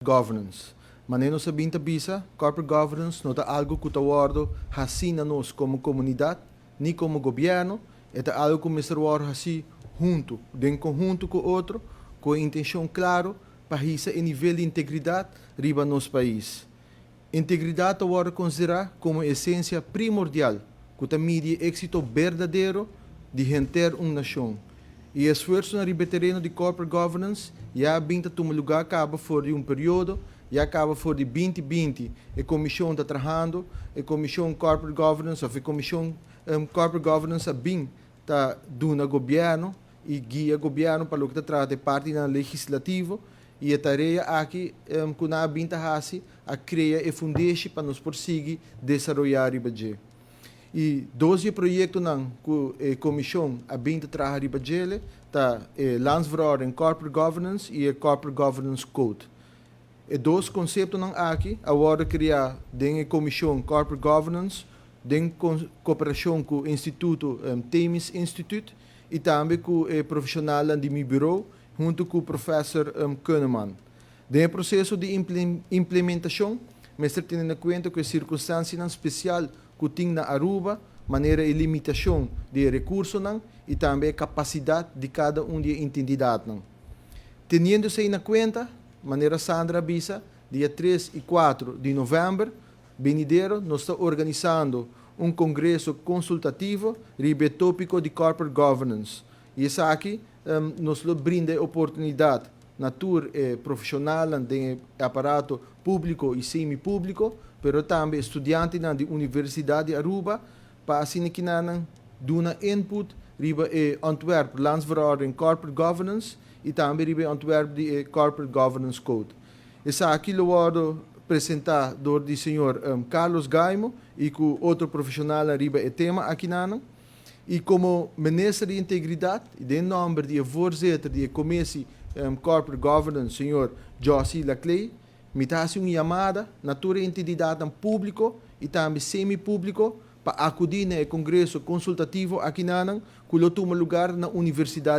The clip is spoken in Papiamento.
Governance. Manera nos a bin ta bisa, corporate governance no ta algo cu ta wordo haci na nos como comunidad, ni como gobierno, e ta algo cu mester wordo haci hunto, den conhunto cu otro, cu intencion claro pa hisa e nivel di integridad riba nos pais. Integridad ta wordo considera como esencia primordial cu ta midi exito berdadero di henter un nacion. E esfuerso na riba tereno di corporate governance ya a bin ta tuma lugar caba for di un periodo, ya caba for di 2020 e comision ta trahando, e comision corporate governance of e comision corporate governance a bin ta duna gobierno y guia gobierno pa loke ta trata e parti na legislativo y e tarea aki cu nan a bin ta haci a crea e fundeshi pa nos por sigui desaroya riba dje. E dos di e proyectonan cu e comision a bin ta traha riba djele ta e Landsverordening Corporate Governance y e Corporate Governance Code. E dos conceptonan aki a wordo crea den e comision Corporate Governance den cooperacion cu Instituto Themis Instituut y tambe cu e profesionalnan di mi bureau hunto cu Professor Kunneman. Den e proceso di implementacion mester tene na cuenta cu e circunstancianan special cu tin na Aruba, manera e limitacion di recursonan y tambe e capacidad di cada un di e entidadnan. Teniendo esey na cuenta, manera Sandra a bisa, dia 3 y 4 di november venidero nos ta organisando un congreso consultativo riba e topico di corporate governance. Y esaki nos lo brinda e oportunidad na tur e profesionalnan den e aparato publico y semi-publico, pero tambe studiantenan di Universidad di Aruba, pa asina nan duna input riba e ontwerp Landsverordening Corporate Governance y tambe riba e ontwerp di e Corporate Governance Code. Esaki lo wordo presenta door di señor Carlos Gaimo y cu otro profesional riba e tema aki nan. Y como minister di Integridad, y den nomber di voorzitter di Commissie Corporate Governance, señor Josie Laclay, mi ta haci un yamada na tur entidad publico y tambe semi-publico pa acudi na congreso consultativo aki nan, cu lo tuma lugar na Universidad